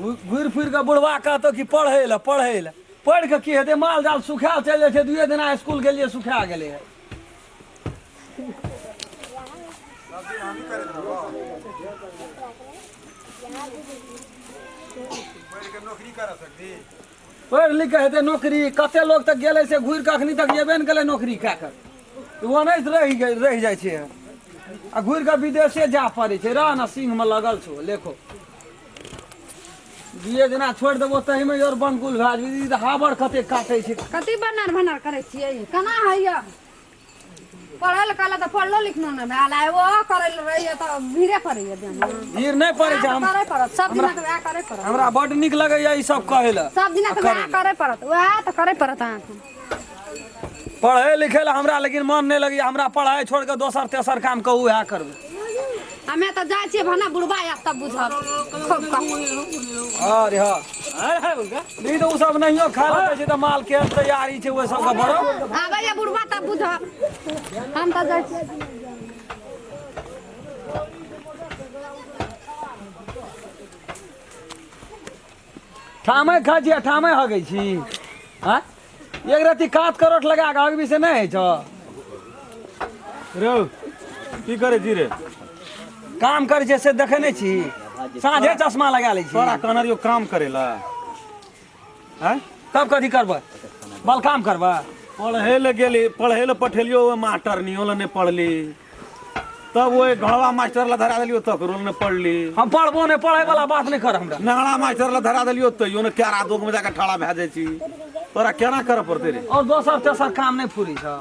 घुरि फिर कऽ बुढ़वा कहतौ कि पढ़ै लए, पढ़ै लए। पढ़ि कऽ की हेतै? माल जाल सुखायल चलि जाइ छै। दुइए दिना स्कूल गेलियै, सुखा गेलै हँ। पढ़ि लिख कऽ हेतै नौकरी? कते लोक तऽ गेलै से घुरि कऽ अखनी तक एबे ने गेलै नौकरी कए कऽ। ओनाहिते रहि गेल, रहि जाइ छै आ घुरि कऽ विदेशे जाय पड़ै छै। रह ने, सिंहमे लगल छौ लेखो। दुइए दिना छोड़ि देबो, ताहिमे और बंकुल भए जेबही। ई तऽ हाबर कते काटै छै। कथी बनर भनर करै छियै? केना होइए? पढ़ल लिखल तऽ पढ़लो लिखलो नहि भेल, आ ओ करै लए रहैए तऽ भीड़े पड़ैए देहमे। भीड़ नहि पड़ै छै। हम करै पड़त सब दिना, तऽ वएह करै पड़त। हमरा बड्ड नीक लगैए ई सब कहै लए। सब दिना तऽ वएह करै पड़त, वएह तऽ करै पड़त अहाँके। पढ़ै लिखै लए हमरा लेकिन मन नहि लगैए। हमरा पढ़ाइ छोड़ि कऽ दोसर तेसर काम कहू, उएह करबै। हमे तऽ जाइ छियै, भने बुढ़बा आयत तब बुझब खूब कऽ। अरे हँ, नहीं तऽ ओ सब नहियो खाय लए दै छै तऽ माल के तैयारी छै ओहि सबके बड़ो। आबैए बुढ़बा तब बुझब। हम तऽ जाइ छियै। ठामे खाइ छी आ ठामे हगै छी। आँय, एक रत्ती कात करोट लगा कऽ हगबी से नहि होइ छौ? रौ, की करै छी रे? काम करै छै से देखै नहि छी? साँझे चश्मा लगा लै छी। तोरा कहने रहियौ काम करै लए, आँय? तब कथी करबै? बल काम करबै? पढ़ै लए गेली, पढ़ै लए पठेलियौ ओहि मास्टरनियो लए, नहि पढ़ली। तब ओहि घड़वा मास्टर लए धरा देलियौ, तकरो लए नहि पढ़ली। हम पढ़बो नहि, पढ़ै वाला बात नहि कर हमरा। नंगड़ा मास्टर लए धरा देलियौ, तैयो ने केरा दोग में जाके ठाड़ा भए जाइ छी। तोरा केना करऽ पड़तै रे? और दोसर तेसर काम नहि फुरै छौ?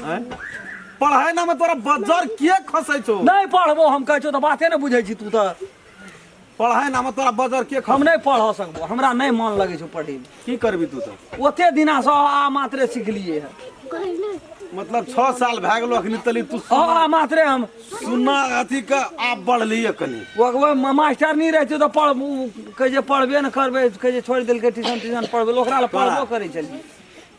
आँय, पढ़ाइ नामे तोरा बजर किए खसै छौ? नहि पढ़बो हम कहै छौ तऽ बाते नहि बुझै छी तू तऽ। पढ़ाइ नामे तोरा बजर के? हम नहि पढ़ सकबो, हमरा नहि मन लगै छौ पढ़ैमे। की करबी तू तऽ? ओते दिना सँ आ मात्रे सिखलिए है। मतलब 6 साल भए गेलो, अखनी तली तू अ आ मात्रे हम सुना अथी के आब बढ़लिए कनी। ओ मास्टर नहीं रहै छै तऽ पढ़ कहै छै पढ़बे ने करबै, कहै छै छोड़ि देलकै ट्यूशन ट्यूशन पढ़बै। ओकरा लए पढ़बो करै छलियै,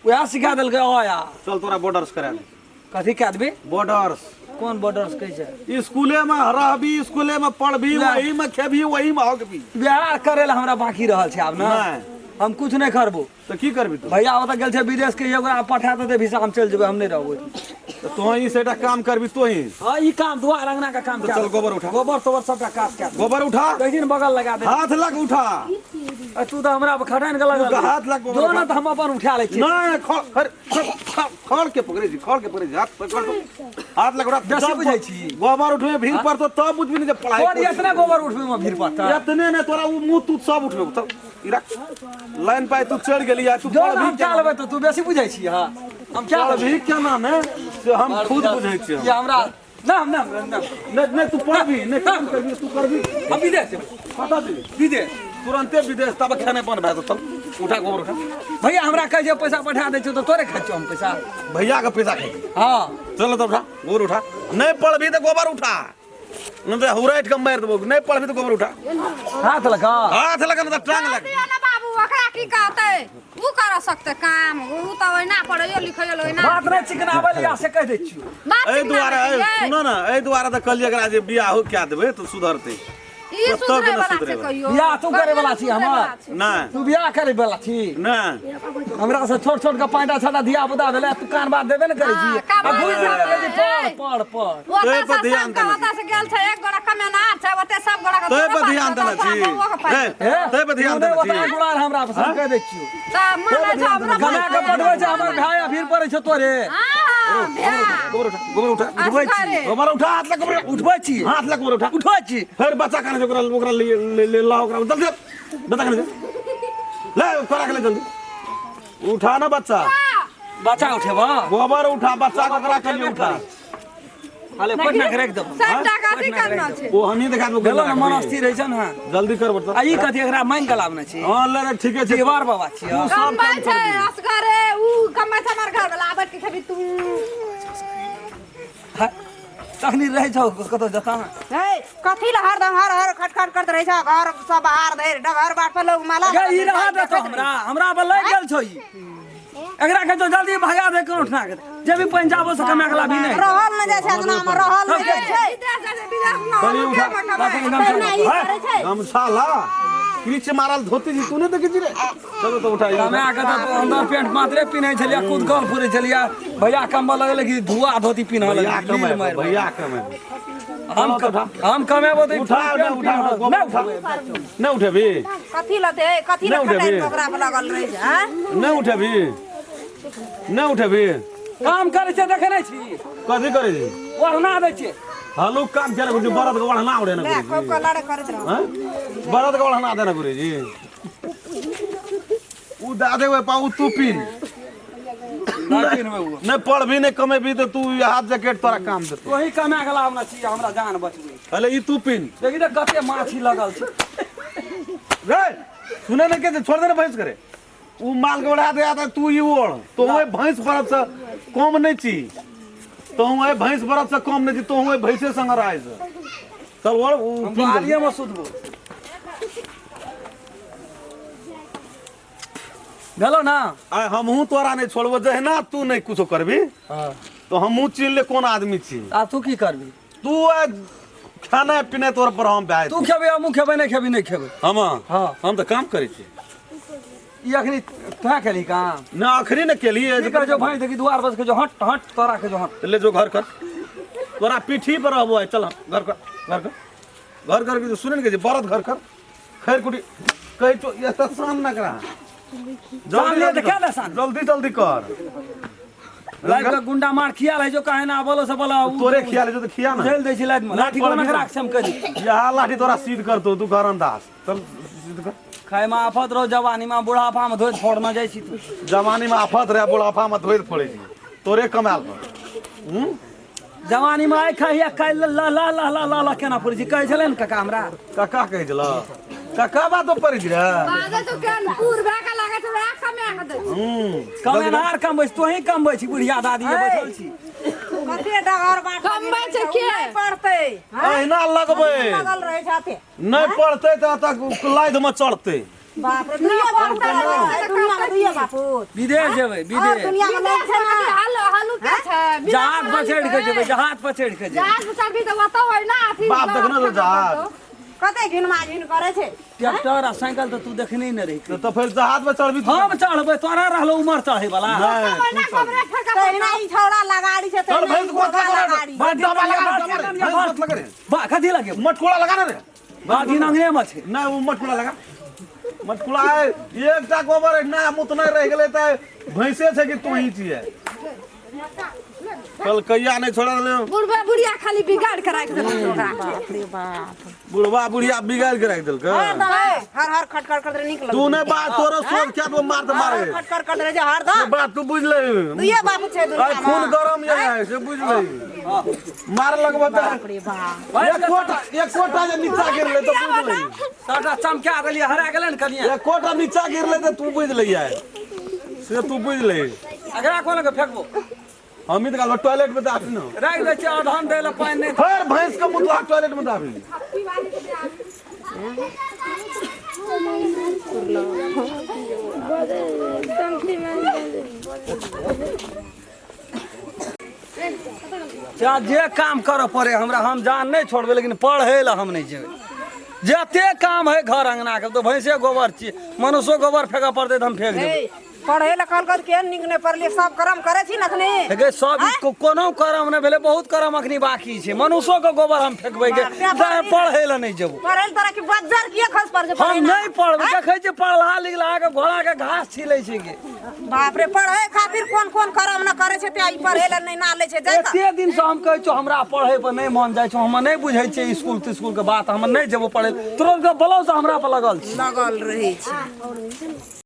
उएह सिखा देलकै अ आ। चल, तोरा बॉर्डर्स करा दे। कथी कए देबी? बॉर्डर्स। कोन बॉर्डर्स कहै छै? स्कूले में रहबी, स्कूले में पढ़बी, वही में खेबी, वही में हगबी। बिहार करे ला हमरा बाकी रहल छै आब ने। नहि। हम कुछ नहि करबो। तऽ की करबी तू? भैया ओतऽ गेल छै विदेश के, ओकरा पठा देतै भिसा, हम चलि जेबै, हम नहि रहबै। तऽ तों ई सेटा काम करबी तोही? हाँ, ई काम दुआर अंगना के काम। तऽ चल, गोबर उठा। गोबर तोबर सबटा काज कए देबै। गोबर उठा। कहीं बगल लगा दे। हाथ लग उठा। आ तू तऽ हमरा खटाइन के लगल। तू हाथ लग गोबर जो ने उठा। तऽ हम अपन उठा लै छी। नहि, खड़ खड़ खड़ खड़ के पकड़ै छी, खड़ के पकड़ै छी, हाथ पकड़ तो, हाथ लग उठा। बेसी जब बुझै छी। गोबर उठबे भीड़ पर तो तब बुझबी ने जे पढ़ाई। तोर एतने गोबर उठबै मे भीड़ पड़तै? एतने ने, तोरा उ मुँह तू सब उठबे। तब ई रख लाइन पाइ, तू चढ़ि गेली आ तू जो ने पढ़बी हम क्या लेबै? तऽ तू बेसी बुझै छी। हाँ, हम क्या लेबै? पढ़बी केना ने से हम खुद बुझै छियै। ये हमरा ना, हम ना ना। नहि नहि, तू पढ़बी नहि, काम करबी तू करबी। हम विदेश जेबै। कतऽ जेबी? विदेश। तुरन्ते विदेश? तब खेनाइ बंद भए जेतौ। चल, उठा गोबर उठा। भैया हमरा कहै छै पैसा पठा दै छौ तऽ तोरे खाइ छौ हम पैसा। भैया के पैसा खाइ? हाँ। चल तऽ उठा गोबर उठा। नहि पढ़बी तऽ गोबर उठा, नहि तऽ हुराटि के मारि देबौ। नहि पढ़बी तऽ गोबर उठा। हाथ लगा, हाथ लगा, नहि तऽ टांग लग। दियौ ने बाबू, ओकरा की कहतै? उ कर सकतै काम? उ तऽ ओहिना पढ़ैयो लिखैयो लए ओहिना। बात नहि चिकनाबै लए से कहि दै छियौ। बात एहि चिकना दुआरे दै छियै। सुनऽ ने, एहि दुआरे तऽ कहलियै एकरा जे बियाहो कए देबै तऽ सुधरतै। ई तब सुधरै ने वाला सुधरै छै वाला। कहियो? बियाह तू करे वाला छी सुधरै हमर? वाला छै। नहि। तू बियाह करे वाला छी? नहि। हमरा से छोट छोट के पाँचटा छटा धिया पुता भेलै, तू कान बात देबे ने करै छी। हाँ, आ घुरि फिर के कहै छी पढ़ पढ़ पढ़। ओतऽ तै पर से ध्यान सबके देने ओतऽ से गेल छै, एक गोरा कमेनार छै ओते, सब गोरा के तै तोरो पर पास ध्यान देतौ, देने तोरा छी। बौओ के पाइ हे, देतौ। हे, तै पर ध्यान तू नहि देने छी। ओतना गुड़ार हमरा पर, कहि दै छियौ। तऽ मानै छौ हमरा? कमा के पठबै छै हमर भाय आ भीड़ पड़ै छौ तोरे। हाँ, भैया। गोबर उठा, गोबर उठा। उठबै छी। असगरे। गोबर उठा, हाथ लग गोबर। उठबै छी। हाथ लग गोबर उठा। उठबै छी। फेर बच्चा काने छै, ओकरा ओकरा ले ले ले ला ओकरा जल्दी। बच्चा काने छै, ले करा के ले, जल्दी उठा ना बच्चा। बच्चा उठेबा? गोबर उठा बच्चा के, ओकरा के लिए उठा। हाले पटना के राखि देबो। सबटा के अथी करना छै। ओ हमही देखा देबो। गेलो ने, मन अस्थिर रहै छै ने। जल्दी कर बच्चा। आ ई कथी एकरा मांगि के लाबने छी? हां, ले रे, ठीके छै। दीवार बाबा छियै। तू सब कमबै काम छै करबी। असगरे उ कमबै छै, हमर घर वाला आबै के खेबी तू। तखनी रहै छौ कतौ जता। हे, कथी ला हरदम हर हर खट खट करत रहै छ घर सब बाहर धरि डगर बाट पर लोग माला? गे, ई रहा देतो हमरा, हमरा पर लागि गेल छौ ई। एकरा कहै छौ जल्दी भगा दे कोनो उठना के, जे भी पंजाबो से कमा के लाभी नहि। रहल न जाइ छै अंगना मे, रहल न जाइ छै। विदेश जाइ छै, विदेश मे चलिए, हम उठा। के कमाइ? तखनी गमछा ई करै छै। गमछा ला। क्रीच मारल धोती जी तू नहीं देखै छी रे चलो तो उठा कमा के तऽ अंदर पेंट मात्रे पिन्है छलियै कुदकल फुरै छलियै भैया कमबऽ लगलै कि धुआ धोती पिन्हऽ भैया लगलै कमे लील मारि भैया कमे हम हम कमेबो तऽ ई उठा फुल ना पेंट उठा पिन्हऽ। गोबर उठा नहीं उठेबी कथी लते कथी नहि लए उठेबही। खटाइ ओकरा पर लगल रहै छै आँय? नहीं उठेबी नहीं उठेबी काम करै छै देखै नहि छी कथी करै छी ओढ़ना दै छियै हलुक काम केने गुरुजी बरद के ओढ़ना ओढ़े ना ले गुरुजी खूब के लड़े करैत रहू हैं? बरद के ओढ़ना देना गुरुजी उ दा देबै पाऊ तू पीन नहि पिन्हबै ओ नहीं पढ़बी नहीं कमेबी तो तू ई हाथ जैकेट तोरा काम देतो तोही कमा के लाबना छी हमरा जान बचबै अरे ई तू पीन देखी तऽ कते माछी लगल छै रे सुने ने के छोड़ दे ने भैंस करे उ माल के ओढ़ा दे आता तू ई ओढ़ तो ओए भैंस बरद से कम नहीं छी तो ओए भैंस बरद से कम नहीं छी तो ओए भैंसे संग रहे से चल ओढ़ उ हम पीन जल्दी। बालिए में सुतबो भेलो ना आइ हमहूँ तोरा नहीं छोड़बो जहिना तू नहीं कुछो करबी तो हमहूँ चिन्ह ले कोन आदमी छी आब तू की करबी तू आइ खाना पीना तोरा पर हम भए तू खेबै हमहूँ खेबै नहि खेबी नहि खेबै हम हाँ। हम तऽ काम करै छी ई अखनी तोहे केलही काम ना अखनी ने केलिए की करै छौ भैंस देखी दुआर बस के जो हट हट तोरा के जो हट ले जो घर कर तोरा पीठी पर रहबो आइ चल घर कर घर कर घर कर के सुने ने के जे बरद घर कर खैर कुटी कहै छौ ये तऽ शान ना करा शान ले तऽ क्या ले शान? जल्दी जल्दी कर लाइफ के गुंडा मार खियाल है जो काहे ना बोलो से बोला तोरे खियाल है जो तो खिया ना झेल दै छी लाइफ में लाठी कोना के राख छम करी यहाँ लाठी तोरा सीध करतो तू घर अंदाज चल सीध कर खाय में आफत रहो जवानी में बुढ़ापा में धोइत फोड़ना जाइ छी तू जवानी में आफत रहे बुढ़ापा में धोइत फोड़े छी तोरे कमाल पर हूं जवानी में आइ खाइया काल्हि ला ला ला ला ला ला केना पड़ै छै कहै छलै ने काका हमरा काका कहै छल काका बात पड़ै छै रे बाजे तो केहन पूर भए के लागै छै वएह कमा के दै छै। हूं कमेनहार कमबै छी तोही कमबै छी बुढ़िया दादी जे बैठल छी कते डगर बाट कमबै छै के? नहि पड़तै हँ? अहिना लगबै लगल रहै छथि नहि पड़तै तऽ तक लाइध में चढ़तै बाप रे दुनिया बाप रे दुनिया में दुनिया बापूत विदेश जेबै और विदेश दुनिया में लोग छै ना हल्लू हल्लू के छै जहाज पर चढ़ि के जेबै जहाज पर चढ़ि के जेबै जहाज पर चढ़बी तऽ ओतऽ होइ ना अथी बाप देखने तो जहाज कते घिनमा घिन करे छै ट्रैक्टर आ साइकिल तऽ तू देखने नहि रही तऽ फेर जहाज में चढ़बी हम चढ़बै तोरा रहलो उमर चढ़ै वाला नहि तहिना ई छौड़ा लगाड़ी छै चल तहिना भैंस ई को गोगा लगाड़ी डब्बा लगा डब्बा रे भैंस मत लगा रे बा कथी लगे मटकोड़ा लगा ना रे बाधी नंगरे में छै नहि ओ मटकुला लगा मटकुला है एकटा गोबर है ना मुत नहि रहि गेलै तऽ भैंसे छै कि तू ही छियै कल कहिया नहि छोड़ा देले बुढ़बा बुढ़िया खाली बिगाड़ के राखि देलक ओकरा बाप रे बाप बुढ़वा बुढ़िया बिगाड़ के राखि देलकै हर हर खटखट करते नीक तू लगै नहि बात तोरो सोच क्या तो मार तऽ मारे खटखट करते रहे हर दम बात तू बुझ ले दुइये बाबू छै दुनिया आइ खून गरम ये से बुझ ले मार लगबो तऽ बाप रे बाप एकोटा एकोटा जे नीचा गिरलै तऽ बुझ ले सबटा चमका देलियै हरा गेलै ने कनिया एकोटा नीचा गिरलै तऽ तू बुझ ले से तू बुझ ले एकरा कोन के फेंकबो हम ही तऽ कहलहुँ टॉयलेट में दाबी न राखि दै छियै अधन दै लए पानि नहि फेर भैंस के मुतला टॉयलेट में दाबी चाहे जे काम करऽ पड़े हमरा हम जान नहि छोड़बै लेकिन पढ़ै लए हम नहि जेबै जते काम है घर अंगना के तऽ भैंसे गोबर छी मनुष्यो गोबर फेंकऽ पड़तै तऽ हम फेंक देबै पढ़े लए कहलकै तऽ केहन नीक नहि पढ़लियै सब करम करै छी ने अखनी हे सब कोनो करम नहि भेलै बहुत करम अखनी बाकी छै मनुष्यो के गोबर हम फेंकबै के पढ़ै लए नहि जेबो पढ़े लए तोरा की बज्जर किए खस पड़ छै हम नहि पढ़बै देखै छियै पढ़ला लिखला के घोड़ा के घास छिलै छै के बाप रे पढ़े खातिर कोन कोन करम न करे छै ते ई पढ़े ले नहीं ना ले छै जाय एते दिन से हम कहै छौ हमरा पढ़े पर नहीं मन जाइ छौ हम नहीं बुझै छियै स्कूल तिस्कूल के बात हम नहीं जेबो पढ़े तुरंत के ब्लाउज हमरा पर लगल छै लगल रहै छै।